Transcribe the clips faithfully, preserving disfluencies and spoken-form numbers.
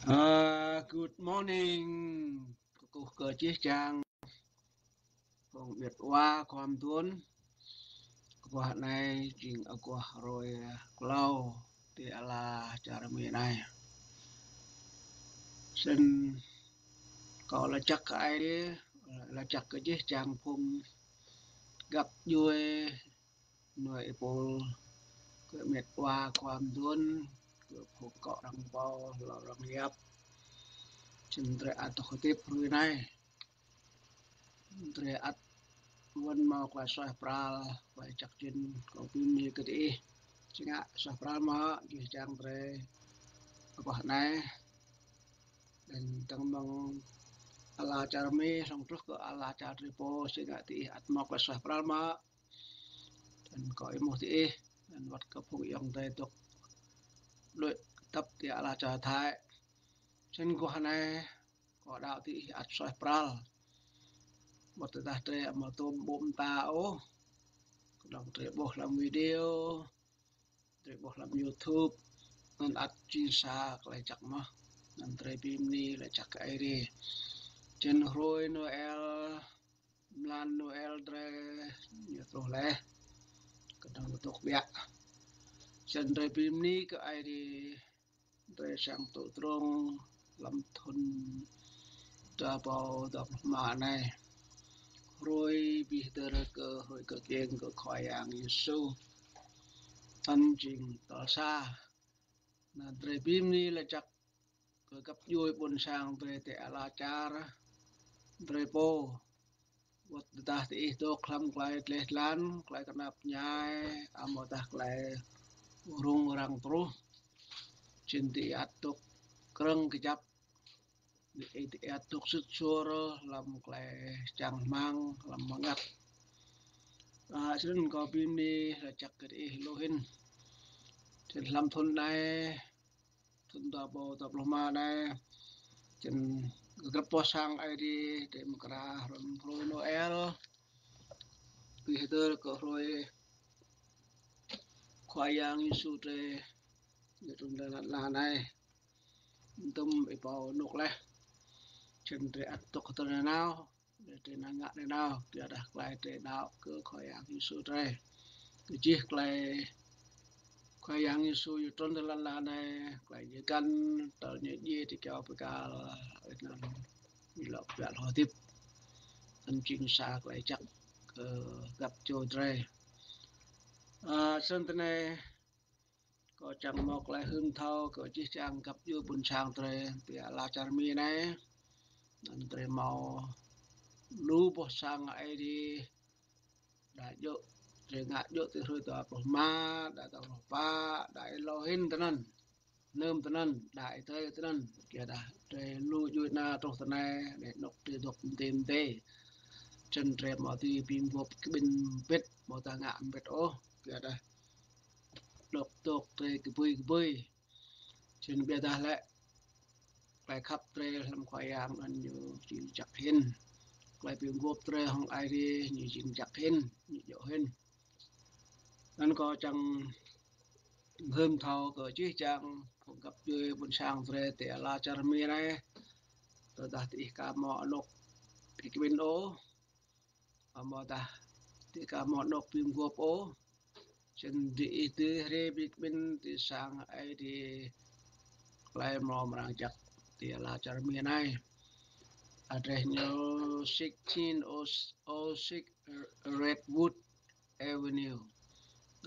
Ơ, good morning. Kơkuh kơ čih čang. Phung ƀiăt wa khua mơduôn. Aguah anai jing aguah hrơi klâo ti ala čar Mi anai. Snăn kâo lač jăk kơ Aê Diê, lač jăk kơ čih čang phung găp djuê nui êpul, kơ ƀiăt wa khua mơduôn, kơ phung kŏ arăng pô, hlâo arăng yap. Snăn drei ăt dôk hơdip hrơi anai. Drei ăt wăn mâo klei suaih pral, klei jăk jĭn, kâo bi mni kơ diih. Si ngă suaih pral mơ̆, čih čang drei aguah anai. Leh anăn tơ̆ng mơ̆ng ala čar Mi, hlŏng truh kơ ala čar drei pô, si ngă diih ăt mâo klei suaih pral mơ̆. Leh anăn kâo êmuh diih, leh anăn wăt kơ phung ayŏng adei dôk đuĕ tăp ti ala čar Thái. Snăn aguah anai, kâo đăo diih ăt suaih pral. Wăt tơdah drei amâo tuôm ƀô̆ mta ôh, kơnơ̆ng drei ƀuh hlăm video, drei ƀuh hlăm YouTube, anăn ăt jing sa klei jăk mơh. Anăn drei bi mni lač jăk kơ Aê Diê. Snăn hrơi Noel, mlan Noel drei ñu truh leh. Kơnơ̆ng dôk ƀiă. Snăn drei bi mni kơ Aê Diê, drei srăng tŭ drông hlăm thŭn dua êbâo dua pluh êma anai. Hrơi bi hdơr kơ hrơi kkiêng kơ Khua Yang Yêsu. Anăn jing tal sa. Anăn drei bi mni lač jăk kơ găp djuê ƀuôn sang drei ti ala čar drei pô. Wăt tơdah diih dôk hlăm klei dleh dlan, klei knap mñai, amâodah klei rŭng răng truh, snăn diih ăt dôk krơ̆ng kjăp, diih ăt dôk sĭt suôr hlăm klei čang hmăng, hlăm mngăt. Ơ, snăn kâo bi mni lač jăk kơ diih lu hĭn. Snăn hlăm thŭn anai, thŭn dua êbâo dua pluh êma anai, snăn kơ grăp boh sang Aê Diê, drei mkra hrăm hrơi Noel, bi hdơr kơ hrơi Khua Yang Yêsu drei ñu trŭn lăn ala anai. Dŭm êbâo anôk leh. Snăn drei ăt dôk hdơr nanao, drei năng ngă nanao, kyuadah klei drei đăo kơ Khua Yang Yêsu drei. Kơ jih klei Khua Yang Yêsu ñu trŭn ti lăn ala anai, klei ñu găn, tơl ñu djiê ti kyâo bi kal, leh anăn ñu lŏ kbiă hơdip. Anăn jing sa klei jăk kơ găp djuê drei. Ơ, snăn ti anei, kâo čang mâo klei hưn thâo kơ čih čang găp djuê ƀuôn sang drei ti ala čar Mi anai. Anăn drei mâo lu boh sang Aê Diê, đa djŏ, drei ngă djŏ ti hrơi dua pluh êma, đa dua pluh pă, đa êlâo hĭn tinăn, nơm tinăn, đa êdei tinăn, kyuadah drei lu djuê ana truh ti anei, anei anôk drei dôk mdê mdê. Snăn drei amâo dưi bi mguôp kƀĭn mbĭt, amâodah ngă mbĭt ôh, kyuadah dôk dôk drei kbưi kbưi. Snăn ƀiădah lĕ klei khăp drei hlăm Khua Yang anăn ñu jing jăk hĭn. Klei bi mguôp drei hŏng Aê Diê ñu jing jăk hĭn, ñu djŏ hĭn. Anăn kâo čang hưn thâo kơ čih čang phung găp djuê ƀuôn sang drei ti ala čar Mi anei. Tơdah diih ka mâo anôk bi kƀĭn ôh, amâodah diih ka mâo anôk bi mguôp ôh, snăn diih dưi hriê bi kƀĭn ti sang Aê Diê Klei Mrâo Mrang Jăk ti ala čar Mi anei. Adress ñu sixteen oh six Redwood Avenue.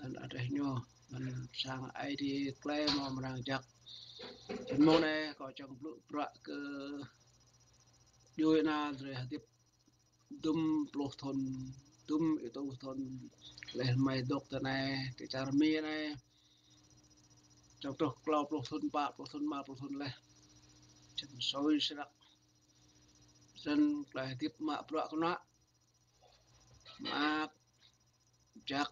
Anăn adress ñu, anăn sang Aê Diê Klei Mrâo Mrang Jăk. Snăn mông anei kâo čang blŭ bruă kơ djuê ana drei hơdip dŭm pluh thŭn, dŭm êtuh thŭn, leh hmei dôk ti anei, ti čar Mi anei. Čang truh klâo pluh thŭn, pă pluh thŭn, êma pluh thŭn leh. Čang sui snăk. Snăn klei hơdip mă bruă knuă, mă jăk,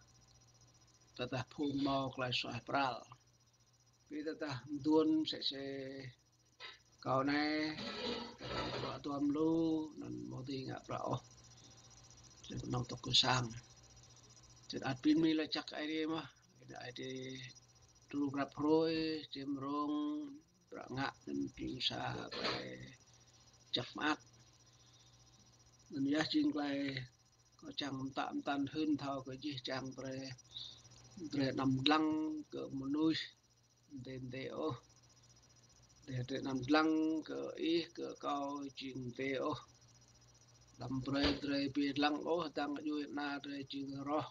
tơdah phung mâo klei suaih pral. Bi tơdah mduôn msĕ si kâo anei, bruă duam lu, anăn amâo dưi ngă bruă ôh. Snăn knŏng dôk kơ sang. Snăn ăt bi mni lač jăk Aê Diê mơh, Aê Diê đru grăp hruê, čiêm rông, bruă ngă anŭn jing sa tơlơi jăk mơak. Anŭn yơh jing tơlơi kâo čang mơtă mơtăn hưn thâo kơ jih jang brơi, brơi anăm lăng kơ mơnuih dêh dêh ôh. Dêh drơi anăm lăng kơ ih kơ kâo jing dêh ôh. Lăm brơi drơi ƀu lăng ôh, dang djuai ana drơi jing roh.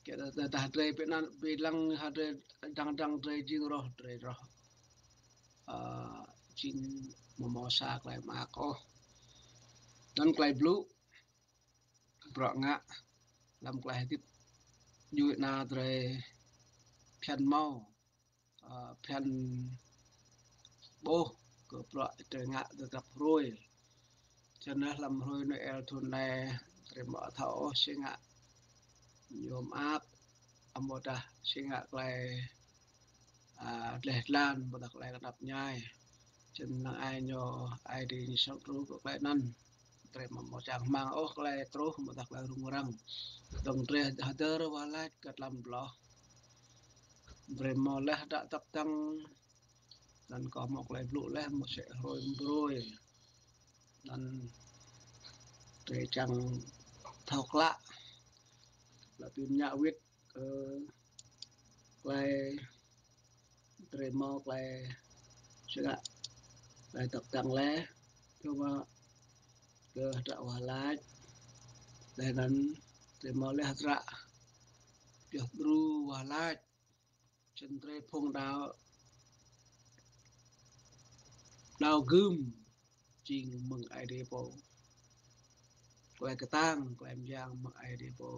Kơ tơdah drơi ƀu lăng, hă drơi dang dang drơi jing roh, drơi roh. Ơ, jing mơ̆ mơ̆ sa tơlơi mơak ôh. Anŭn tơlơi blŭ bruă ngă lăm tơlơi hơdip djuai ana drơi phiăn mâo, ơ, phiăn ƀuh kơ bruă drơi ngă tơdrăp hrơi. Čang anŭn lăm hrơi Noel thŭn anai drơi mơ̆ thâo ôh si ngă ñu mơak, amơ̆ dah si ngă tơlơi a, dleh dlan, mơ̆ dah tơlơi kơnăp ñai. Čang năng ai ñu, ai dih ñu sŏk truh kơ tơlơi anŭn. Drơi mơ̆ mơ̆ čang hmang ôh tơlơi truh, mơ̆ dah tơlơi rŭng răng. Dơ̆ng drơi hơdơr wah lač kơ tlam blah. Drơi mơ̆ leh dăk tơ̆k tơ̆ng. Anŭn kâo mơ̆ tơlơi blŭ leh mơ̆ sĕ hrơi mbrơi. Anŭn drơi čang thâo klă. Lă pim ñă wĭt kơ tơlơi drơi mâo tơlơi sơgă, tơlơi tơ̆k tơ̆ng leh, čuă kơ hơdră wah lač, leh anŭn drơi mâo leh hơdră pioh djru wah lač, čang drơi phung đaŏ, đaŏ gưm, jing mơ̆ng Aê Diê pô. Tơlơi kơtang, tơlơi mơyang mơ̆ng Aê Diê pô.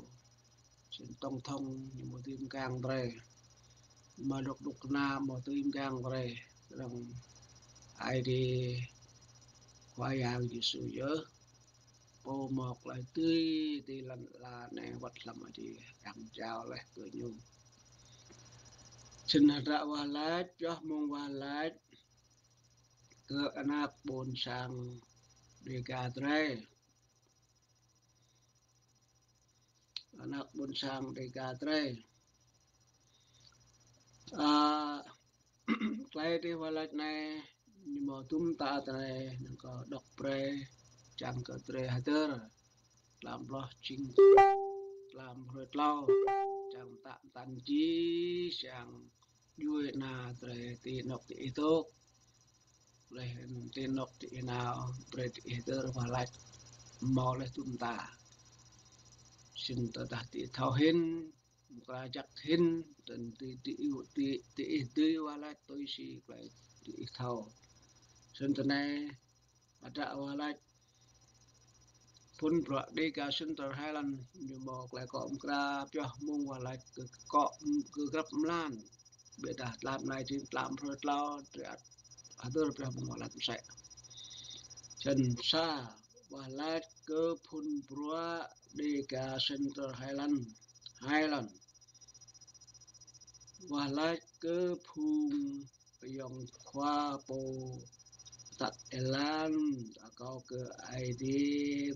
Čang tổng thống ñu mơ̆ dưi mơgang drơi. Mơ̆ dŏ dŏ kơna mơ̆ dưi mơgang drơi. Răng Aê Diê Khua Yang Yêsu yơh. Pô mơ̆ tơlơi dưi, dưi lăn ala anai wơ̆t hlăm Aê Diê arăng jao leh kơ ñu. Čang hơdră wah lač, pioh mơ̆ng wah lač, kơ ană ƀôn sang Dêga drơi. Ană ƀôn sang Dêga drơi. A, tơlơi drơi wah lač anai, ñu mơ̆ dŭm ta tơlơi, năng kâo dŏ brơi, čang kơ drơi hơdơr. Tlam blah jing, tlam hrơi tlâo, čang mơtă mơtăn jih jang djuai ana drơi ti anŏ ti ih dŏ. Leh anŭn ti anŏ ti ih nao, brơi ti ih hơdơr wah lač mơ̆ leh dŭm ta. Čang tơdah ti ih thâo hĭn, mơ̆ kra jăk hĭn, tơdah ti, ti, ti, ti ih dưi wah lač tui si tơlơi ti ih thâo. Čang tơ anai, hơdră wah lač phŭn bruă Dêga Central Highland ñu mơ̆ tơlơi kơ mơ̆ kra pioh mơ̆ng wah lač kơ kơ, kơ grăp mlan. Ƀiădah tlam anai jing tlam hrơi tlâo drơi ăt hơdơr pioh mơ̆ng wah lač mơsĕ. Čang sa wah lač kơ phŭn bruă Dêga Central Highland, Highland. Wah lač kơ phung ayŏng khua pô tăt êlan, akâo kơ Aê Diê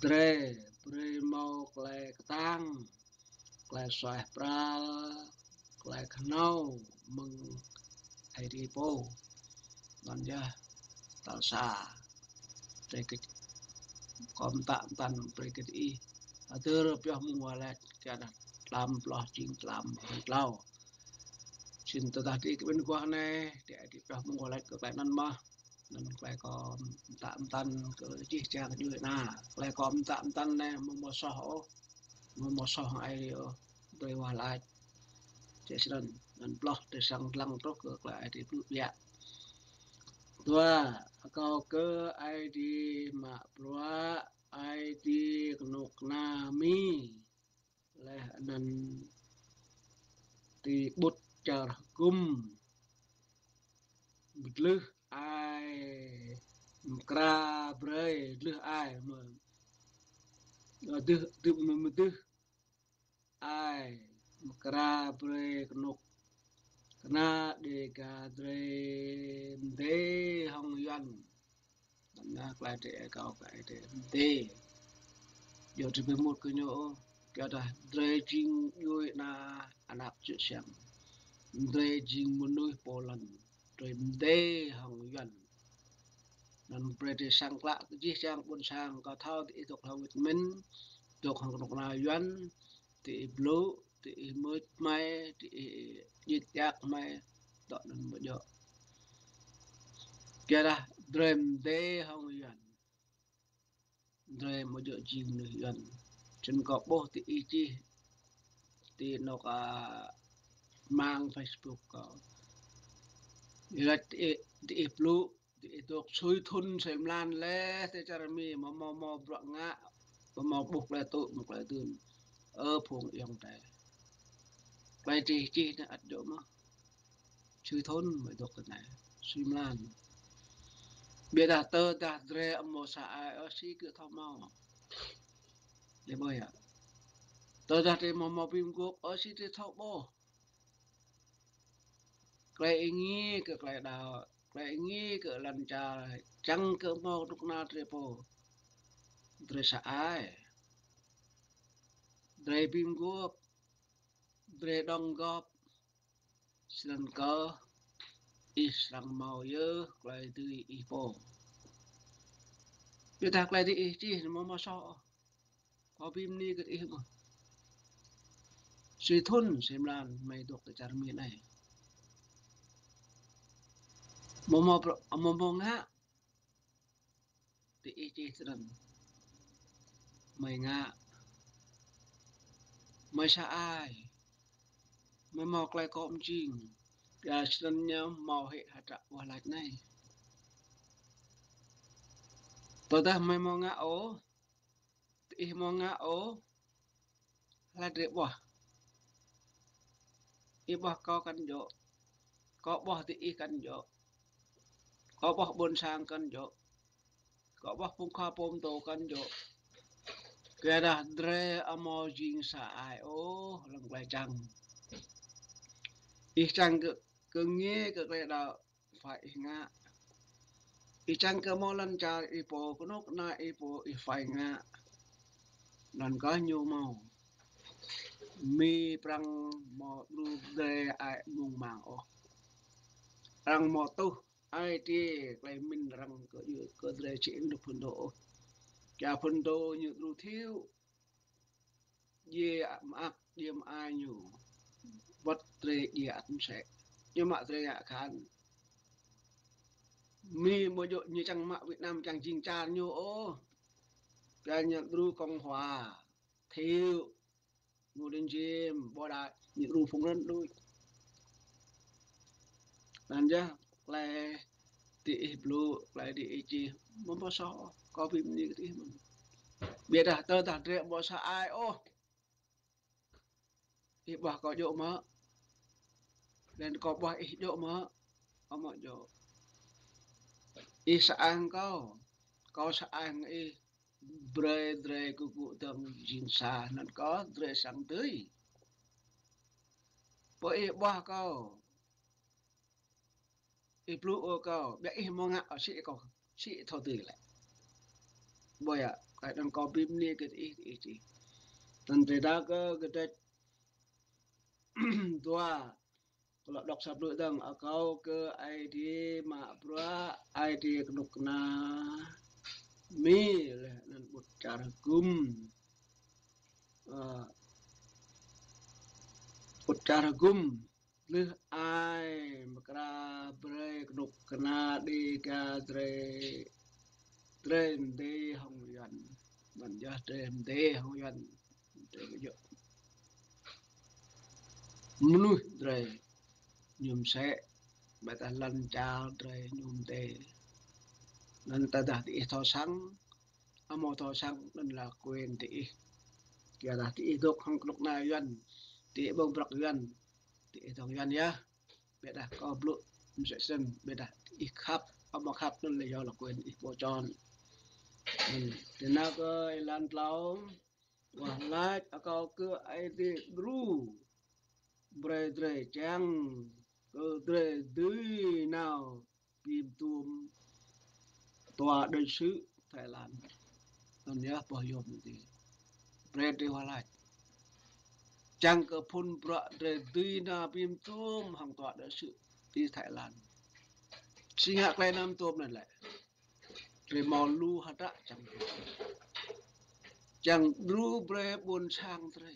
drơi, brơi mâo tơlơi kơtang, tơlơi suaih pral, tơlơi kơhnâo mơ̆ng Aê Diê pô. Anŭn yơh tal sa. Drơi kơ kâo mơtă mơtăn brơi kơ ih. Hơdơr pioh mơ̆ng wah lač kơ ană tlam blah jing tlam hrơi tlâo. Čang tơdah ti ih kơ ƀing guah anai, ti ih pioh mơ̆ng wah lač kơ tơlơi anŭn mơ̆. Anŭn tơlơi kâo mơtă mơtăn kơ jih jang djuai ana. Tơlơi kâo mơtă mơtăn anai mơ̆ mơ̆ soh ôh. Mơ̆ mơ̆ soh hăng Aê Diê ôh. Drơi wah lač. Čang snăn, anŭn blah drơi srăng lăng truh kơ tơlơi Aê Diê blŭ biă. Dua, akâo kơ Aê Diê mă bruă, Aê Diê kơnuk kơna Mi. Leh anŭn ti ƀut čar hơgŭm. Mơdlưh ai, mơkra brơi, dlưh ai mơ̆. Dlưh, dlưh mơ̆ mơdlưh ai, mơkra brơi kơnuk kơna Dêga drơi mdê hŏng Yuăn. Anŭn yơh tơlơi drơi akâo kơ Aê Diê mdê. Yua drơi ƀu mŭt kơ ñu ôh, kơ dah drơi jing djuai ana ană čư̆ siăng. Drơi jing mơnuih pô lăn. Drơi mdê hŏng Yuan. Anŭn brơi drơi sang klă kơ jih jang ƀôn sang, kâo thâo diih dŏ hlâo wĭt mĭn, dŏ hŏng kơnuk kơna Yuan, diih blŭ, diih mưč hmai, diih djik djak hmai, dŏ anŭn mơ̆ djơ̆. Kiadah drơi mdê hŏng Yuan. Drơi mơ̆ djơ̆ jing mơnuih Yuan. Čun kâo ƀuh diih čih ti anŏ, a, mạng Facebook kâo. Lač diih, diih blŭ, diih dŏ sui thŭn sui mlan lĕ ti čar Mi, mơ̆ mơ̆ mơ̆ bruă ngă, mơ̆ mơ̆ ƀuh klei tŭ, mơ̆ klei dưn. Ơ phung ayŏng adơi. Klei diih čih anai ăt djơ̆ mơ̆. Sui thŭn mơ̆ dŏ kơ anai. Sui mlan. Biă dah tơdah drơi amâo sa ai ôh, si kơ thâo mâo. Lĕ ƀơi yă. Tơdah drơi mơ̆ mơ̆ bi mguôp ôh, si drơi thâo ƀuh. Klei êngiê kơ klei đaŏ, klei êngiê kơ lŏn čar, čang kơ mâo kơnuk kơna drơi pô. Drơi sa ai. Drơi bi mguôp. Drơi đóng góp. Snăn kơ ih srăng mâo yơh klei dưi ih pô. Biă dah klei diih čih mơ̆ mơ̆ soh. Kâo bi mni kơ diih mơ̆. Sui thŭn sui mlan hmei dŏ ti čar Mi anai. Mơ̆ mơ̆ pr-, mơ̆ mơ̆ ngă. Diih čih snăn. Hmei ngă. Hmei sa ai. Hmei mâo klei kŏ mjing. Biă snăn ñu mâo hĕ hơdră wah lač anai. Tơdah hmei mâo ngă ôh, diih mâo ngă ôh, hlăk drơi ƀuh. Ih ƀuh kâo kăn djơ̆. Kâo ƀuh diih kăn djơ̆. Kâo ƀuh ƀôn sang kăn djơ̆. Kâo ƀuh phung khua pô mtô kăn djơ̆. Kiadah drơi amâo jing sa ai ôh, lăng klei čang. Ih čang kơ, kơ ngiê kơ klei đaŏ, phải ih ngă. Ih čang kơ mâo lŏn čar ih pô, kơnuk kơna ih pô, ih phải ngă. Anăn kơ ñu mâo. Mi prăng mâo đru drơi ai mơ̆ng mang ôh. Arăng mâo tuh ai tiê klei mĭn arăng kơ yua kơ drơi či ênuk phŭn dô ôh. Kiă phŭn dô ñu đru thiu. Djiê mơak, djiê mơai ñu. Wăt drơi djiê ăt msĕ. Ñu mă drơi ngă khan. Mi mơ̆ djơ̆ ñu čang mă Việt Nam čang jing čar ñu ôh. Kiă ñu đru Cộng hòa. Thiu. Ngô Đình Diệm, ƀôdah ñu đru phung anăn đuč. Anăn yơh, klei diih blŭ, klei diih čih, mơ̆ mơ̆ soh, kâo bi mni kơ diih mơ̆n. Biă dah tơdah drơi amâo sa ai ôh. Ih ƀuh kâo djơ̆ mơ̆. Lĕ kâo ƀuh ih djơ̆ mơ̆. Amâo djơ̆. Ih sa ai hăng kâo. Kâo sa ai hăng ih. Brơi drơi kơ gŭ dơ̆ng jing sa anăn kơ drơi sang dưi. Pô ih ƀuh kâo. Ih blŭ ôh kâo, biă ih mâo ngă ôh si kâo, si thâo dưi lĕ. Ƀơi yă, klei anăn kâo bi mni kơ ih, ih čih. Tăn drơi đaŏ kơ kdrêč dua, kơ lŏ dŏ sa blư̆ dơ̆ng, akâo kơ Aê Diê mă bruă, Aê Diê kơnuk kơna Mi leh anăn ƀŭt čar hgŭm. Ơ, ƀŭt čar hgŭm. Leh ai mkra brơi kơnuk kơna Dêga drơi, drơi mdê hŏng Yuăn. Anăn yơh drơi mdê hŏng Yuăn. Drơi mdê. Mnuih drơi ñu msĕ, ƀiădah lŏn čar drơi ñu mdê. Anăn tơdah diih thâo săng, amâo thâo săng anăn là quyền diih. Kiadah diih dŏ hŏng kơnuk kơna Yuăn, diih ƀơ̆ng bruă Yuăn, diih dŏ Yuăn yơh. Ƀiădah kâo blŭ msĕ snăn, ƀiădah ih khăp, amâo khăp anăn là do là quyền ih pô čŏn. Anăn, tơ anăn kơ êlan tlâo, wah lač akâo kơ Aê Diê đru brơi drơi čang kơ drơi dưi nao bi mtuôm tòa đại sứ Thái Lan. Anăn yơh boh yôm ti. Brơi drơi wah lač. Čang kơ phŭn bruă drơi dưi nao bi mtuôm hŏng tòa đại sứ ti Thái Lan. Si ngă tơlơi anăm tôm anŭn lĕ. Drơi hmâo lu hơdră čang. Čang đru brơi ƀôn sang drơi.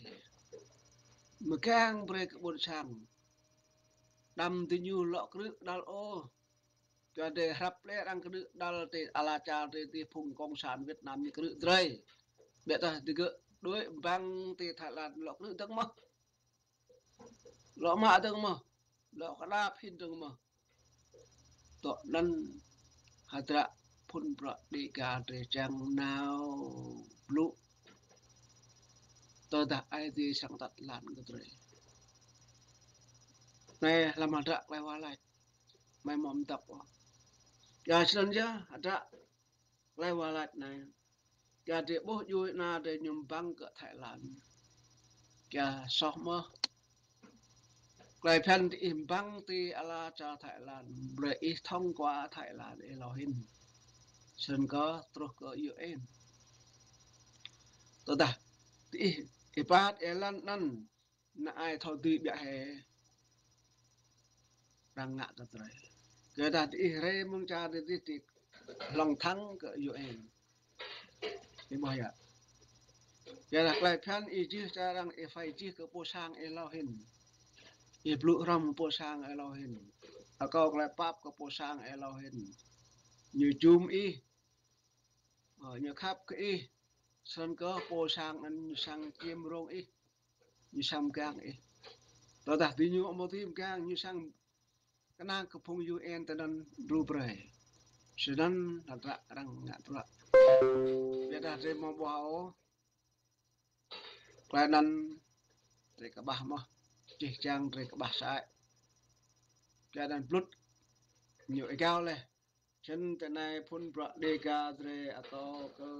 Mơgang brơi kơ ƀôn sang. Đăm diñu lŏ krư̆ đăl ôh. Kơ drơi hrăp lĕ arăng krư̆ đăl tơ ala čar drơi tơ phung cộng sản Việt Nam ñu krư̆ drơi. Biă tah digơ̆ đuaĭ ƀăng tơ Thái Lan lŏ krư̆ dơ̆ng mơh. Lŏ mă dơ̆ng mơh. Lŏ kơđap hĭn dơ̆ng mơh. Tŏ anŭn hơdră phun bruă Dêga drơi čang nao blŭ. Tơdah Aê Diê săng atăt lan kơ drơi. Anai hlăm hơdră tơlơi wah lač. Mơi mơ̆ mơdăp ôh. Yua snăn yơh hơdră tơlơi wah lač anai. Kơ drơi ƀuh djuê ana drơi ñu ƀăng kơ Thái Lan. Kơ soh mơh. Tơlơi phiăn diih ƀăng tơ ala čar Thái Lan. Brơi ih thông qua Thái Lan êlâo hĭn. Snăn kơ truh kơ U N. Tơdah diih êbat êlan anăn. Ană ai thâo dưi biă hĕ. Arăng ngă kơ drơi. Kơ dah diih rai mơ̆ng čar diih, diih hlŏng thăng kơ U N. Ih ƀuh yơh. Kơ dah tơlơi phiăn ih jih čar arăng ih phải jih kơ pô sang êlâo hĭn. Ih blŭ hrŏm pô sang êlâo hĭn. Akâo tơlơi pap kơ pô sang êlâo hĭn. Ñu jum ih. Ơ, ñu khăp kơ ih. Snăn kơ pô sang anăn ñu săng čiêm rông ih. Ñu săng mgang ih. Tơdah diñu amâo dưi mgang ñu săng kơnang kơ phung U N tơ anăn đru brơi. Snăn hơdră arăng ngă bruă. Biă dah drơi mơ̆ ƀuh ôh. Tơlơi anăn drơi kơƀah mơh. Čih čang drơi kơƀah sơăi. Tơlơi anăn blŭt ñu êgao leh. Čăn tơ anai phun bruă Dêga drơi atâo kơ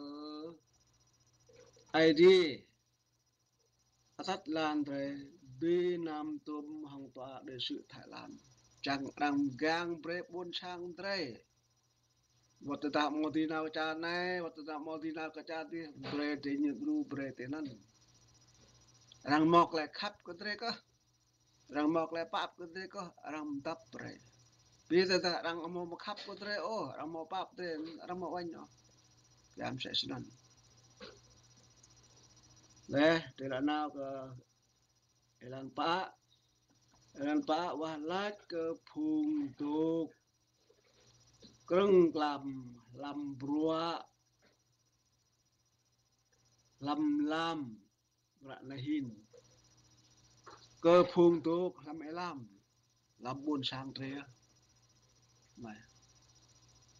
Aê Diê atăt lan drơi bi năm tôm hŏng tơlơi đe sư̆ Thái Lan. Čang arăng mgang brơi ƀôn sang drơi. Wăt tơdah amâo dưi nao kơ čar anai, wăt tơdah amâo dưi nao kơ čar diih, brơi drơi ñu đru brơi tơ anăn. Arăng mâo tơlơi khăp kơ drơi kơh. Arăng mâo tơlơi pap kơ drơi kơh, arăng mơdăp brơi. Bi tơdah arăng amâo mơkhăp kơ drơi ôh, arăng amâo pap drơi, arăng amâo uêñ ôh. Kơ msĕ snăn. Leh, drơi lŏ nao kơ êlan pă. Êlan pă wah lač kơ phung dôk krơ̆ng klam, hlăm bruă, hlăm lam. Ră anai hĭn. Kơ phung dôk hlăm êlam. Hlăm ƀôn sang drơi. Anai.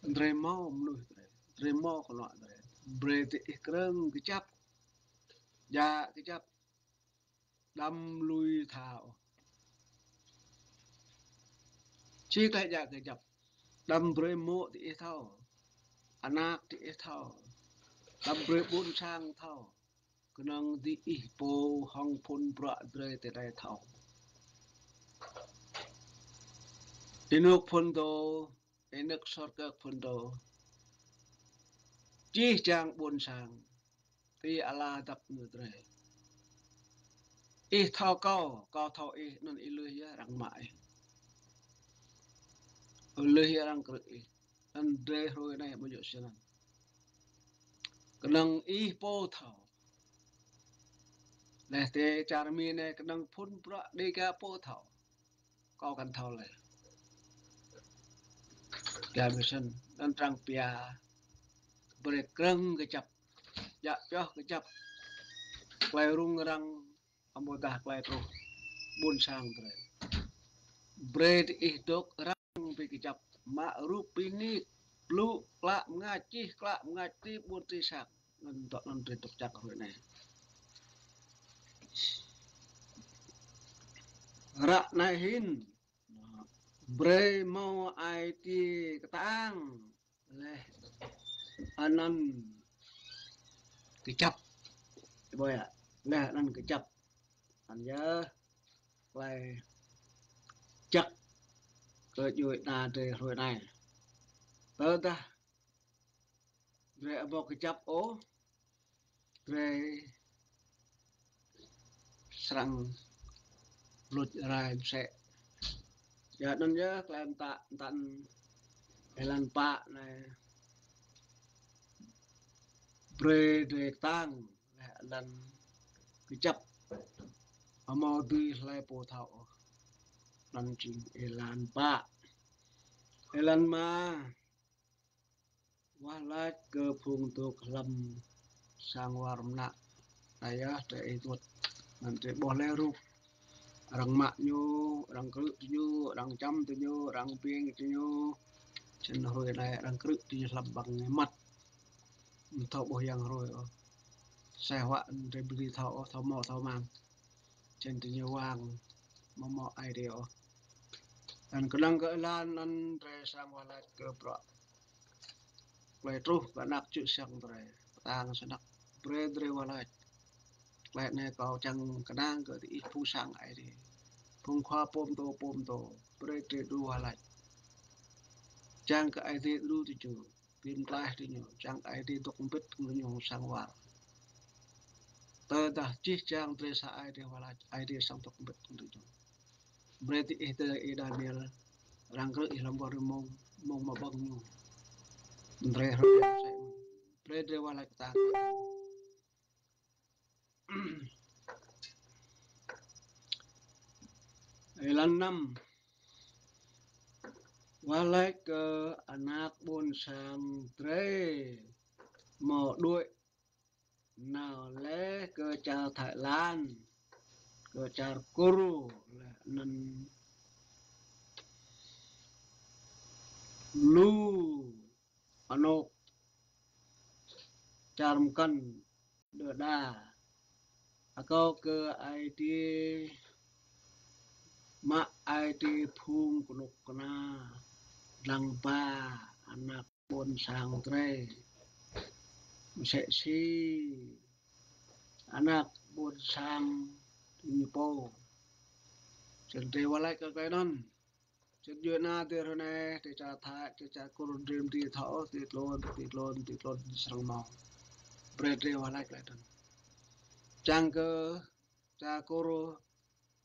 Drơi mâo mơnuih drơi. Drơi mâo kơnuk drơi. Brơi diih krơ̆ng kơjăp. Djă kơjăp. Đăm lui tha ôh. Či tơlơi djă kơjăp. Đăm brơi mô̆ diih thâo. Anak diih thâo. Đăm brơi ƀôn sang thâo. Kơnơ̆ng diih pô hŏng phun bruă drơi tơdơi thâo. Ênuk phun dô, ênuk sơr kơ phun dô. Čih čang ƀôn sang. Ti ala dăp ñu drơi. Ih thâo kâo, kâo thâo ih, anăn ih lui yơh arăng mă ih. Lui yơh arăng krư̆ ih. Anăn drơi hrơi anai ƀu djơ̆ snăn. Kơnơ̆ng ih pô thâo. Leh tơ čar Mi anai kơnơ̆ng phun bruă Dêga pô thâo. Kâo kăn thâo leh. Kơ msĕ snăn, anăn arăng pia. Brơi krơ̆ng kơjăp. Djă pioh kơjăp. Tơlơi rŭng răng amâodah tơlơi truh ƀôn sang drơi. Brơi diih dôk răng bi kơjăp, mă rup bi nik, blŭ klă mngač, čih klă mngač ti ƀuôn ti sang. Anăn tŏ anăn drơi dôk čang hrơi anai. Ră anai hĭn, brơi mâo ai tiê kơtang. Leh anăn kơjăp. Ƀuh yơh. Leh anăn kơjăp. Anăn yơh tơlơi jăk kơ djuê ana drơi hrơi anai. Tơdah drơi amâo kơjăp ôh, drơi srăng luč rai msĕ. Yua anăn yơh tơlơi mtă mtăn Êlan pă anai brơi drơi kơtang, laih anŭn kơjăp, hmâo dưi hlơi pô thâo ôh. Anŭn jing êlan pă. Êlan rơma, wah lač kơ phung dôk hlăm sang war mơnă. Ayah drơi ih tuăt. Anŭn drơi ƀuh laih rup arăng mă ñu, arăng krư̆ tơ ñu, arăng čăm tơ ñu, arăng ƀing tơ ñu. Čen hrơi anai arăng krư̆ tơ ñu hlăm ƀăng măt. Thâo ƀuh yang hrơi ôh. Sai huă drơi ƀu dưi thâo ôh, thâo mâo thâo mang. Čen tơ ñu wang, mâo mâo ai rê ôh. Anŭn kơnang kơ êlan anŭn drơi srăng wah lač kơ bruă tơlơi truh kơ ană čư̆ siăng drơi, kơtang snăk, brơi drơi wah lač. Tơlơi anai kâo čang kơnang kơ diih phung sang Aê Diê, phung khua pôm tô pôm tô, brơi drơi đru wah lač. Čang kơ Aê Diê đru tơ ñu, pin tlaih tơ ñu, čang Aê Diê dŏ mbĭt kơ ñu sang war. Tơdah jih jang drơi sa ai drơi wah lač, Aê Diê srăng dŏ mbĭt kơ ñu. Brơi diih tơ ih Daniel, arăng krư̆ ih hlăm ƀơi rơmông, mông mă ƀơ̆ng ñu. Drơi hrơi msĕ. Brơi drơi wah lač kơtang. Êlan năm. Wah lač kơ ană ƀôn sang drơi hmâo đuaĭ nao laih kơ čar Thái Lan, kơ čar Kur, laih anŭn lu anôk čar mơkăn đơđa. Akâo kơ Aê Diê, mă Aê Diê phung kơnuk kơna, dlăng ba ană ƀôn sang drơi. Msĕ si ană ƀôn sang ñu pô. Čen drơi wah lač kơ tơlơi anŭn. Čen djuai ania drơi hrơi anai, drơi čar Thái, drơi čar Kur, drơi mơdri thâo, drơi tlôn, drơi tlôn, drơi tlôn srăng hmâo. Brơi drơi wah lač tơlơi anŭn. Čang kơ čar Kur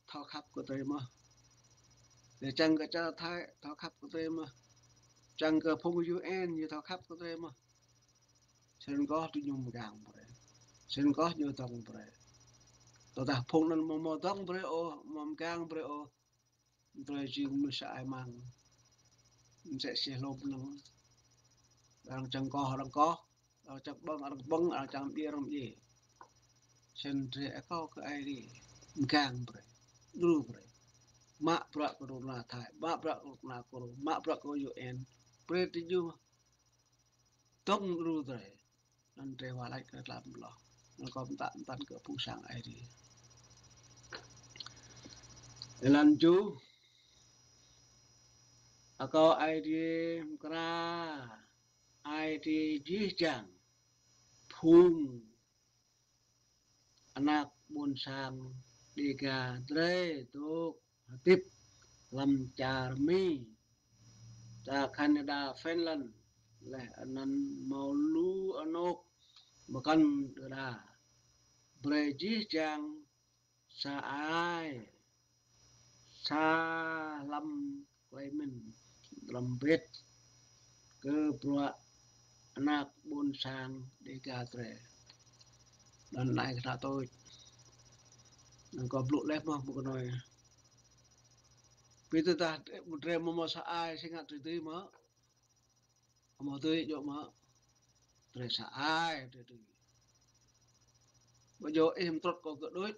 thâo khăp kơ drơi mơ̆. Drơi čang kơ čar Thái thâo khăp kơ drơi mơ̆. Čang kơ phung U N ñu thâo khăp kơ drơi mơ̆. Sĭt kơh tơ ñu mơgang brơi. Sĭt kơh ñu dŏng brơi. Tơdah phung anŭn mâo mâo dŏng brơi ôh, mâo mơgang brơi ôh, drơi jing mơnuih sa ai mang. Msĕ si hlô mơnơ̆ng. Arăng čang kơh, arăng kơh. Arăng čang ƀơ̆ng, arăng ƀơ̆ng, arăng čang mdjiê, arăng mdjiê. Sĭt drơi akâo kơ Aê Diê mơgang brơi, đru brơi. Mă bruă kơ kơnuk kơna Thái, mă bruă kơ kơnuk kơna Kur, mă bruă kơ U N. Brơi tơ ñu dŏng đru drơi. Anŭn drơi wah lač kơ tlam loh. Anŭn kâo pơtă pơtăn kơ phung sang Aê Diê. Êlan tơjuh. Akâo Aê Diê mơkra, Aê Diê jih jang phung ană ƀôn sang Đêga drơi dôk hơdip hlăm čar Mi, čar Canada, Finland, laih anŭn hmâo lu anôk mơkăn đơđa. Brơi jih jang sa ai, sa hlăm klei mĭn, hlăm bĕt kơ bruă ană ƀôn sang Đêga drơi. Anŭn anai kơ tơlơi tui. Anŭn kâo blŭ laih mơ̆ ƀu kơnoi. Bi tơdah drơi mơ̆ mâo sa ai, si ngă drơi tui mơ̆. Hmâo tui djơ̆ mơ̆. Drơi sa ai, drơi tui. Ƀu djơ̆ ih mtrŭt kâo kơ đôč.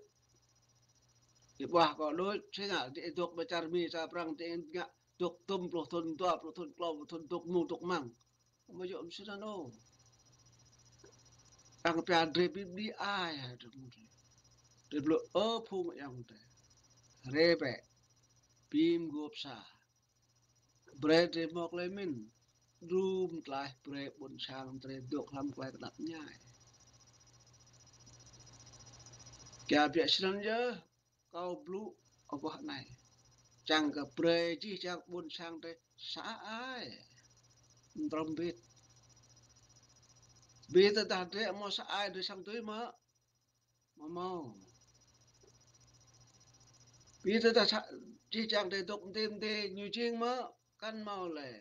Ih ƀuah kâo đôč, si ngă, ih dŏ ƀơi čar Mi, čar Prăng, ih ngă dŏ tơm pluh thŭn, dua pluh thŭn, klâo pluh thŭn, dŏ mơ̆ng, dŏ mơ̆ng. Ƀu djơ̆ mơsĭt anŭn. Arăng pia drơi bi bli ai, hai drơi mơ̆ng drơi. Drơi blŭ ơ phung ayŏng adơi. Rai bĕ. Bi mguôp sa. Brơi drơi hmâo klei mĭn. Đru mơ̆ng tlaih brơi ƀôn sang drơi dŏ hlăm klei tơnap mơñai. Kiăng biă snăn yơh, kâo blŭ aguah anai. Čang kơ brơi jih jang ƀôn sang drơi sa ai. Mtrŭm bĭt. Bi tơdah drơi hmâo sa ai drơi srăng tui mơ̆. Mơ̆ hmâo. Bi tơdah sa-, jih jang drơi dŏ mdê mdê ñu jing mơ̆, kăn hmâo lĕ.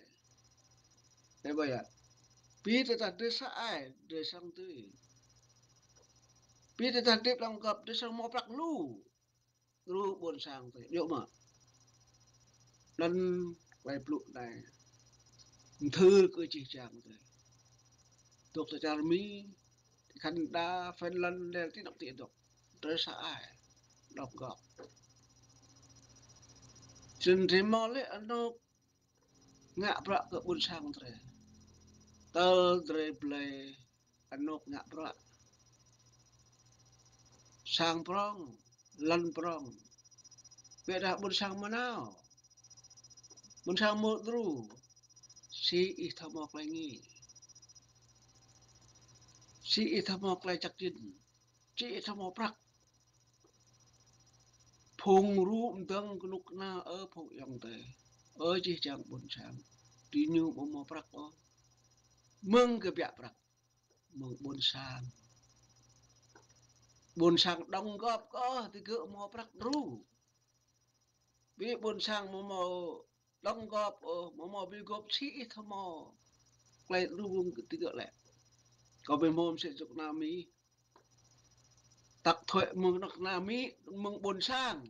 Ơ, ƀơi yă. Ƀing ta tah drơi sa ai, drơi sang tui. Ƀing ta tah drơi lăng găp, drơi sang hmâo prăk lu. Djru ƀôn sang tui. Yua mă. Anŭn klai blŭ anai. Mthưr kơ jih jang tui. Dŏ ta čar Mi, ti Canada, Finland, lĕ ti anŏ ti dŏ. Drơi sa ai. Lăng găp. Sĭt drơi hmâo lĕ anŏ ngă bruă kơ ƀôn sang drơi. Tơl drơi blơi anŏ ngă bruă. Sang prŏng, lŏn prŏng. Ƀiădah ƀôn sang mơnao. Ƀôn sang mơ̆ djru. Si ih thâo hmâo klai ngĭ. Si ih thâo hmâo klai čăk jin. Či thâo hmâo prăk. Phung rŭ mdơ̆ng kơnuk kơna ơ phung ayŏng adơi. Ơ jih jang ƀôn sang. Diñu ƀu hmâo prăk ôh. Mơ̆ng kơ biă prăk. Mơ̆ng ƀôn sang. Ƀôn sang đóng góp kơ ôh, digơ̆ hmâo prăk djru. Ƀing ƀôn sang ƀu hmâo đóng góp ôh, ƀu hmâo ƀu góp si ih thâo hmâo. Klai djru mơ̆ng digơ̆ lĕ. Kâo ƀu hmâo mơsĕ čŭk ană Mi. Tăk thuê mơ̆ng anŏ ană Mi, mơ̆ng ƀôn sang.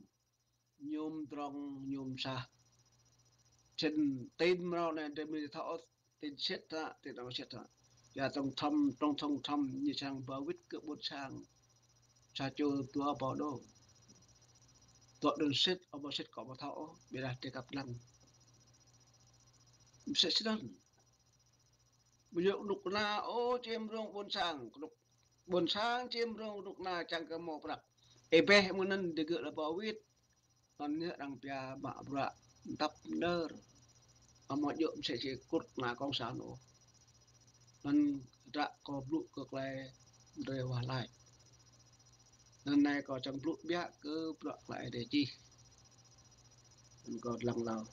Ñum drŏng, ñum sah. Čen tin mrâo anai drơi Mi thâo ôh, tin sĭt hă, tin amâo sĭt hă. Yua tŏng thăm, tŏng thŏng thăm, ñu sang ba wĭt kơ ƀôn sang. Sa čô dua ƀâo đô. Dŏ đơn sĭt, amâo sĭt kâo ƀu thâo ôh, ƀiădah drơi kăp lăng. Mơsĕ sĭt anŭn. Ƀu djơ̆ kơnuk kơna ôh čiêm rông ƀôn sang, kơnuk ƀôn sang čiêm rông kơnuk kơna čang kơ hmâo prăk. Ih ƀĕ mơ̆ng anŭn digơ̆ lĕ ba wĭt. Anŭn ñu arăng pia mă bruă mơtăp mơnơr. Amâo djơ̆ mơsĕ si kơnuk kơna cộng sản ôh. Anŭn ră kâo blŭ kơ klai drơi wah lač. Anŭn anai kâo čang blŭ biă kơ bruă klai Ơi Adai čih. Anŭn kâo lăng hlâo.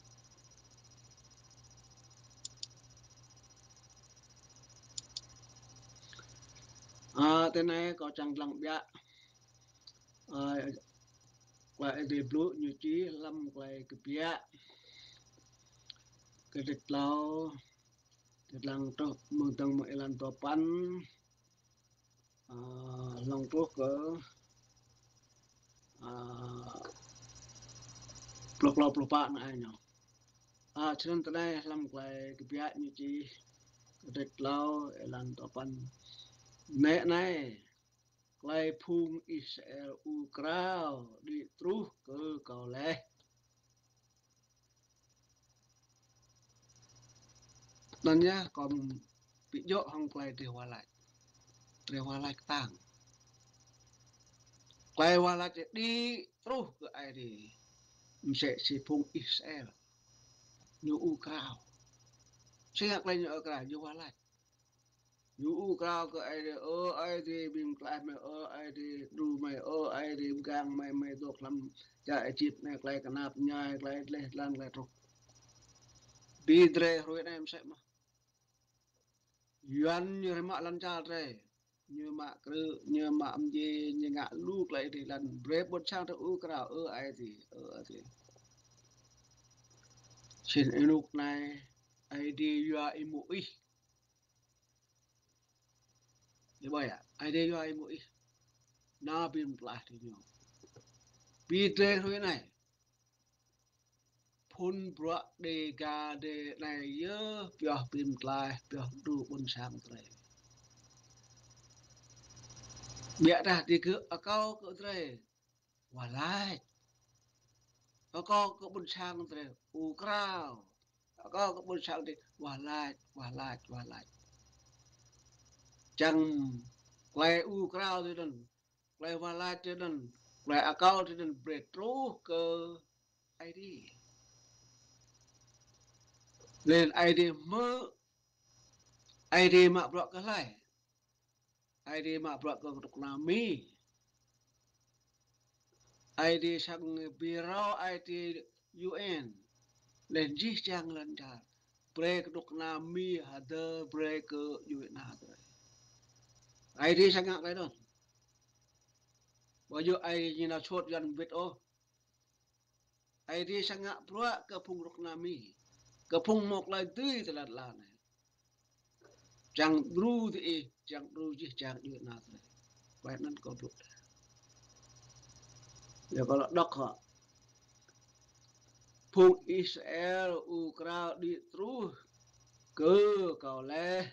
Ơ, tơ anai kâo čang lăng biă. Ơ, klai Ơi Adai blŭ ñu čih hlăm klai Kbiă. Kơdrêč klâo, tơdang truh mơ̆ng dơ̆ng mơ̆ng êlan dua păn, ơ, lăng truh kơ, ơ, pluh klâo pluh pă anai ñu. Ơ, črăn tơ anai hlăm klai Kbiă ñu čih kơdrêč klâo êlan dua păn. Nĕ anai, klai phung Israel ur krao đĭ truh kơ kâo laih. Anŭn yơh kâo ƀu djơ̆ hăng klai drơi wah lač. Drơi wah lač kơtang. Klai wah lač đĭ truh kơ Ơi Adai. Mơsĕ si phung Israel. Ñu ur krao. Si ngă klai ñu ur krao, ñu wah lač. Ñu ur krao kơ Ơi Adai, ơ Ơi Adai, ƀing pơklaih mơi, ơ Ơi Adai, djru mơi, ơ Ơi Adai, pơgang mơi, mơi dŏ hlăm čar Êjip anai, klai kơnap ñai, klai dleh dlan, klai truh. Ƀing drơi hrơi anai mơsĕ mơh. Yuan ñu hrơi mă lŏn čar drơi. Ñu mă krư̆, ñu mă mdjiê, ñu ngă lu klai dleh dlan. Brơi ƀôn sang drơi ur krao, ơ Ơi Adai, ơ Ơi Adai. Sĭt ênuk anai, Ơi Adai yua ih mơ̆ ih. Ih ƀuh yơh, Ơi Adai yua ih mơ̆ ih. Nao ƀing pơklaih diñu. Ƀing drơi hrơi anai. Phun bruă Dega drơi anai yơh pioh ƀing pơklaih, pioh djru ƀôn sang drơi. Ƀiădah digơ̆ akâo kơ drơi wah lač. Akâo kơ ƀôn sang drơi ur krao. Akâo kơ ƀôn sang drơi wah lač, wah lač, wah lač. Čang klai ur krao drơi anŭn, klai wah lač drơi anŭn, klai akâo drơi anŭn brơi truh kơ Ơi Adai. Laih anŭn Ơi Adai hmư̆, Ơi Adai mă bruă kơ hlơi? Ơi Adai mă bruă kơ kơnuk kơna Mi. Ơi Adai sang bơrâo Ơi Adai U N. Laih anŭn jih jang lŏn čar. Brơi kơnuk kơna Mi hơdơr brơi kơ djuai ania drơi. Ơi Adai sang ngă klai anŭn. Ƀu djơ̆ Ơi Adai ñu nao sut Yuan wĭt ôh. Ơi Adai sang ngă bruă kơ phung kơnuk kơna Mi. Kơ phung hmâo klai dưi tơlơi anai. Čang đru tơ ih, čang đru jih čang djuai ania tơ. Klei anŭn kâo blŭ. Yua kâo lăi đŏk hŏ. Phung Israel ur krao đĭ truh kơ kâo laih,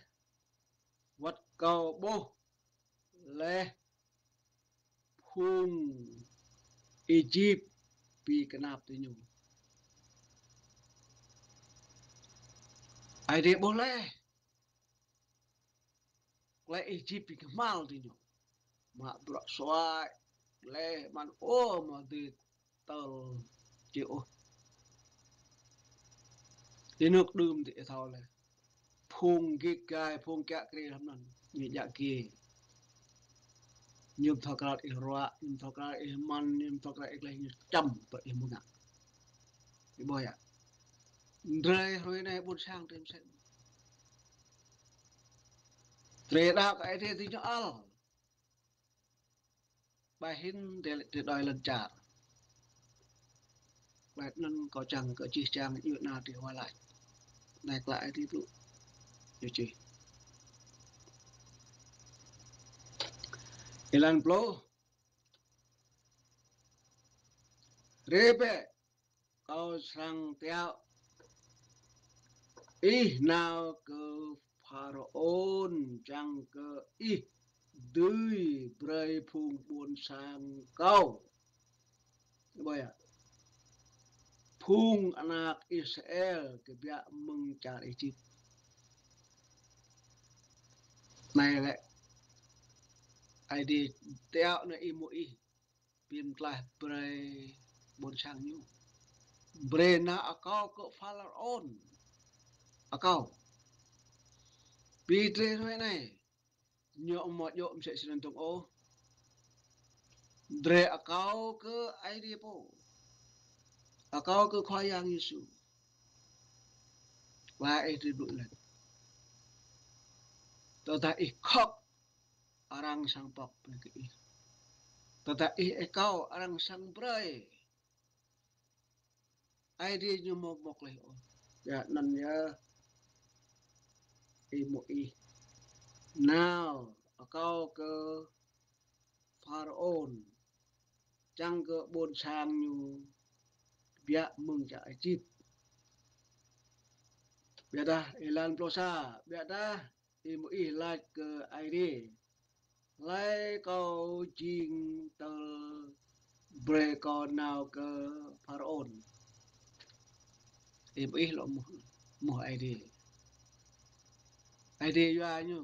wăt kâo ƀuh laih phung Êjip ƀu kơnap tơ ñu. Aê Diê ƀuh laih klei Êjip ƀu kơhma̱l tơ ñu. Mă bruă suaĭ, laih mơ̆n ôh mă dêh tơl či ôh. Tơ anŭk đưm tơ ih thâo laih. Phung git gai, phung kiă kriê hlăm anŭn. Ñu djă kiê. Ñu ƀu thâo krăn ih ruă, ñu ƀu thâo krăn ih mơ̆n, ñu ƀu thâo krăn ih laih, ñu čăm tơ ih mơ̆ng ngă. Ih ƀuh yơh. Drơi hrơi anai ƀôn sang drơi mơsĕ. Drơi đaŏ kơ Aê Diê tơ ñu ăl. Ƀai hĭn drơi, drơi đuaĭ lŏn čar. Klei anŭn kâo čang kơ jih čang djuai ania drơi wai lač. Anai klei Aê Diê blŭ. Ñu čih. Êlan pluh. Rai bĕ, kâo srăng tiŏ ih nao kơ Pharaôn, čang kơ ih dưi brơi phung ƀôn sang kâo. Ƀuh yơh. Phung anak Israel kơbiă mơ̆ng čar Êjip. Anai lĕ Aê Diê tiŏ nao Y-Môis. Ƀing tlaih brơi ƀôn sang ñu. Brơi nao akâo kơ Pharaôn. Akâo. Ƀu drơi hrơi anai. Ñu amâo djơ̆ mơsĕ snăn dơ̆ng ôh. Drơi akâo kơ Aê Diê pô. Akâo kơ Khua Yang Yêsu. Wa ih drơi blŭ lĕ. Tơdah ih khŏk arăng srăng pŏk brơi kơ ih. Tơdah ih akâo arăng srăng brơi. Aê Diê ñu amâo mŏk laih ôh. Yua anŭn yơh Y-Môis nao akâo kơ Pharaôn, čang kơ ƀôn sang ñu kơbiă mơ̆ng čar Êjip. Ƀiădah êlan pluh sa, ƀiădah Y-Môis lač kơ Aê Diê: Hlơi kâo jing tơl brơi kâo nao kơ Pharaôn? Y-Môis lŏ mơ̆, mơ̆ Aê Diê. Aê Diê yua ñu.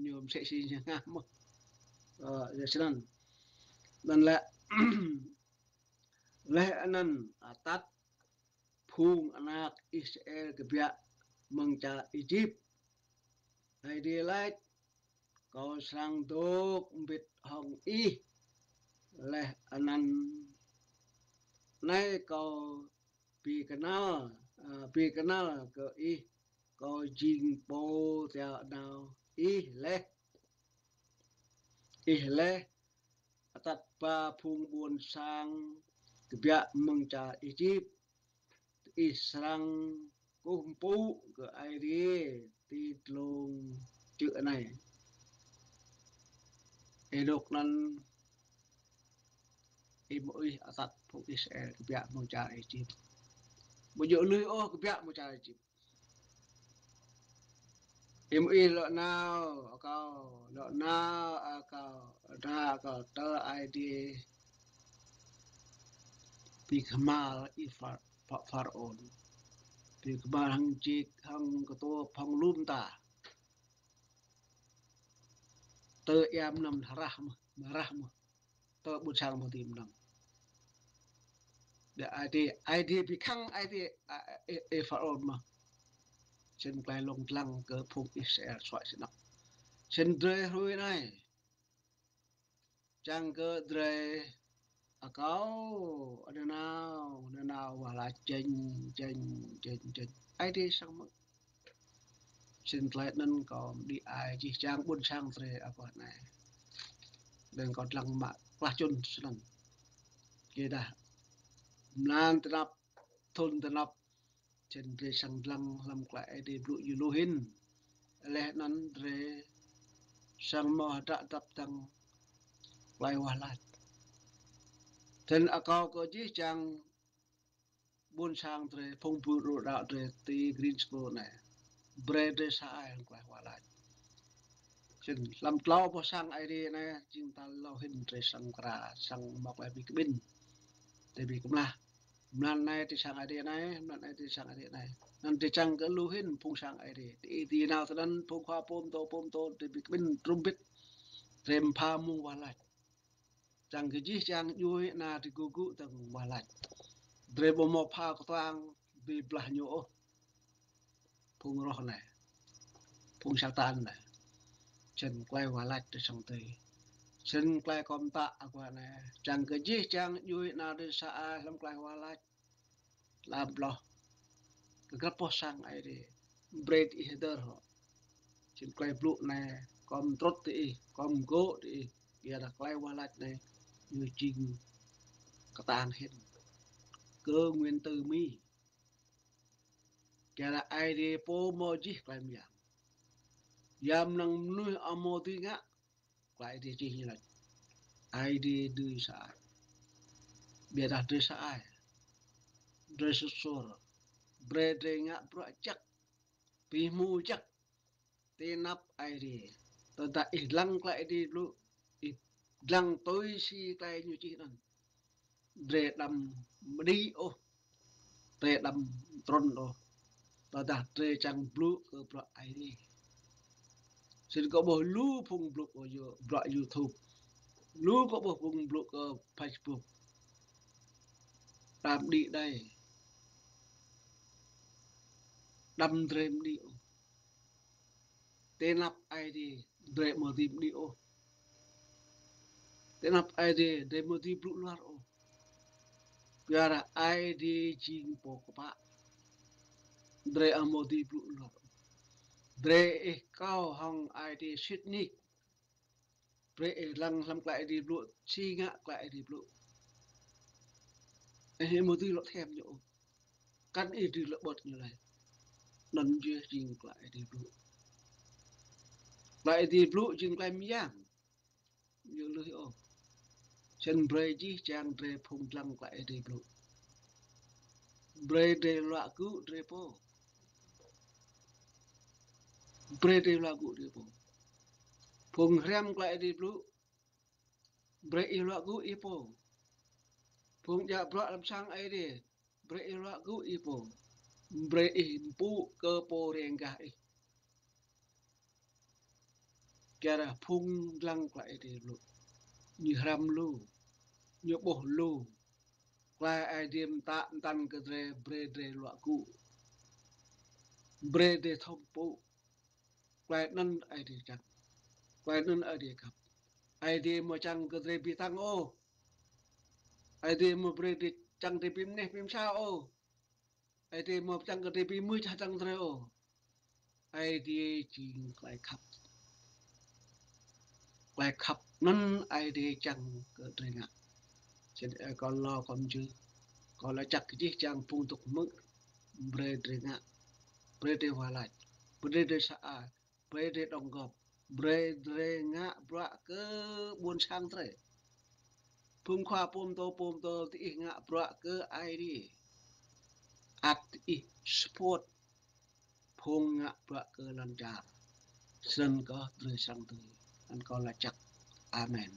Ñu mơsĕ si ñu hngah mơ̆. Ơ, yua snăn. Anăn lĕ, laih anăn atăt phung anak Israel kơbiă mơ̆ng čar Êjip. Aê Diê lač: Kâo srăng dôk mbĭt hŏng ih. Laih anăn anai kâo ƀu kơnăl, ơ, ƀu kơnăl kơ ih, kâo jing pô tiŏ nao ih laih. Ih laih atăt ba phung ƀôn sang kơbiă mơ̆ng čar Êjip. Ih srăng kơkuh pơpŭ kơ Aê Diê ti dlông čư̆ anai. Ênuk anăn Y-Môis atăt phung Israel kơbiă mơ̆ng čar Êjip. Ƀu djơ̆ lui ôh kơbiă mơ̆ng čar Êjip. Y-Môis lŏ nao akâo, lŏ nao akâo, nao akâo tơ Aê Diê ƀu kơhma̱l Y-Pha-, Pha-, Pharaôn. Ƀu kơhma̱l hăng čik, hăng kơtup, hăng lŏm ta. Tơ ia mơnam hrah mơ̆, hrah mơ̆. Tơ ƀôn sang mơ̆ ti mơnam. Ƀiă Aê Diê, Aê Diê ƀu khăng Aê Diê, a, ê, ê Pharaôn mơ̆. Snăn klei lông dlăng kơ phung Israel suaĭ snăk. Snăn drơi hrơi anai. Čang kơ drơi akâo, nanao, nanao wah lač jing, jing, jing, jing. Aê Diê srăng mơ̆. Snăn klei anăn kâo mđĭ ai jih jang ƀôn sang drơi apah anai. Đơ̆ng kâo dlăng mă klah čŭn snăn. Kơ dah mlan tơnap, thŭn tơnap, snăn drơi srăng dlăng hlăm klei Aê Diê blŭ ñu lu hĭn. Laih anŭn drơi srăng hmâo hơdră drăp dăng tơlơi wah lač. Tơl akâo kơ jih jang ƀôn sang drơi, phung ƀun rô đăo drơi ti Greensboro anai, brơi drơi sa ai hăng tơlơi wah lač. Sĭt hlăm tlâo boh sang Aê Diê anai, jing tal hlâo hĭn drơi srăng kra, srăng mă tơlơi ƀĭ kƀĭn, drơi ƀĭ kơmlah. Mlan anai ti sang Aê Diê anai, mlan anai ti sang Aê Diê anai. Anŭn drơi čang kơ lu hĭn phung sang Aê Diê. Ti, ti nao tơ anŭn phung khua pơtô, pơtô, drơi ƀĭ kƀĭn trumpet, drơi pha mông wah lač. Čang kơ jih jang djuai ana drơi gŭ gŭ dơ̆ng wah lač. Drơi ƀu hmâo pha kơtuang bi blah ñu ôh. Phung roh anai, phung Satan anai. Sĭt tơlơi wah lač drơi srăng tui. Sĭt tơlơi kâo pơtă akŏ anai. Čang kơ jih jang djuai ana drơi sa ai hlăm tơlơi wah lač. Hlăm hloh kơ grăp boh sang Aê Diê, brơi diih hơdơr hŏ. Sĭt tơlơi blŭ anai, kâo pơtrŭt diih, kâo pơgô̆ diih, yua dah tơlơi wah lač anai, ñu jing kơtang hĭn kơ nguyên tử Mi. Yua dah Aê Diê pô hmâo jih tơlơi mơyang. Yua mơnăng mơnuih ƀu hmâo dưi ngă, tơlơi Aê Diê čih ñu lač: Aê Diê dưi sa ai. Biă dah drơi sa ai, drơi sut suôr, brơi drơi ngă bruă jăk, bi hmô jăk ti anăp Aê Diê. Tơdah ih lăng tơlơi Aê Diê blŭ, ih lăng tui si tơlơi ñu čih anŭn, drơi đăm mơđĭ ôh, drơi đăm trŭn ôh. Tơdah drơi čang blŭ kơ bruă Aê Diê. Sĭt kâo ƀuh lu phung blŭ kơ bruă YouTube, lu kâo ƀuh phung blŭ kơ Facebook. Đăm mơđĭ đơi, đăm drơi mơđĭ ôh. Ti anăp Aê Diê drơi ƀu dưi mơđĭ ôh. Ti anăp Aê Diê drơi ƀu dưi blŭ luar ôh. Yua dah Aê Diê jing pô kơƀah, drơi ƀu dưi blŭ luar ôh. Drơi ih akâo hăng Aê Diê sĭt nik. Brơi ih lăng hlăm tơlơi Aê Diê blŭ, si ngă tơlơi Aê Diê blŭ. Ih ƀu dưi lŏ thêm ñu ôh. Kăn ih dưi lŏ ƀuăt ñu lơi. Anŭn yơh jing tơlơi Aê Diê blŭ. Tơlơi Aê Diê blŭ jing tơlơi mơyang. Ñu lui ôh. Sĭt brơi jih jang drơi phung lăng tơlơi Aê Diê blŭ. Brơi drơi luă gŭ drơi pô. Brơi drơi luă gŭ drơi pô. Phung hriăm tơlơi Aê Diê blŭ, brơi ih luă gŭ ih pô. Phung djă bruă hlăm sang Aê Diê, brơi ih luă gŭ ih pô. Brơi ih mpŭ kơ pô riêng gah ih. Yua dah phung lăng tơlơi Aê Diê blŭ, ñu hriăm lu, ñu ƀuh lu. Tơlơi Aê Diê pơtă pơtăn kơ drơi, brơi drơi luă gŭ, brơi drơi thâo pơpŭ. Tơlơi anŭn Aê Diê čang. Tơlơi anŭn Aê Diê khăp. Aê Diê ƀu čang kơ drơi bi tăng ôh. Aê Diê ƀu brơi drơi čang drơi bi mơneh bi mơsa ôh. Aê Diê ƀu čang kơ drơi bi mưč hơdrăng drơi ôh. Aê Diê jing tơlơi khăp. Tơlơi khăp anŭn Aê Diê čang kơ drơi ngă. Sĭt ơ kâo lŏ kơmjưh, kâo laĭ čăk kơ jih jang phung dŏ hmư̆, brơi drơi ngă, brơi drơi wah lač, brơi drơi sa ai, brơi drơi đóng góp, brơi drơi ngă bruă kơ ƀôn sang drơi. Phung khua pơtô pơtô diih ngă bruă kơ Aê Diê. Ăt diih support phung ngă bruă kơ lŏn čar. Snăn kơh drơi srăng tui. Anăn kâo laĭ čăk. Amen.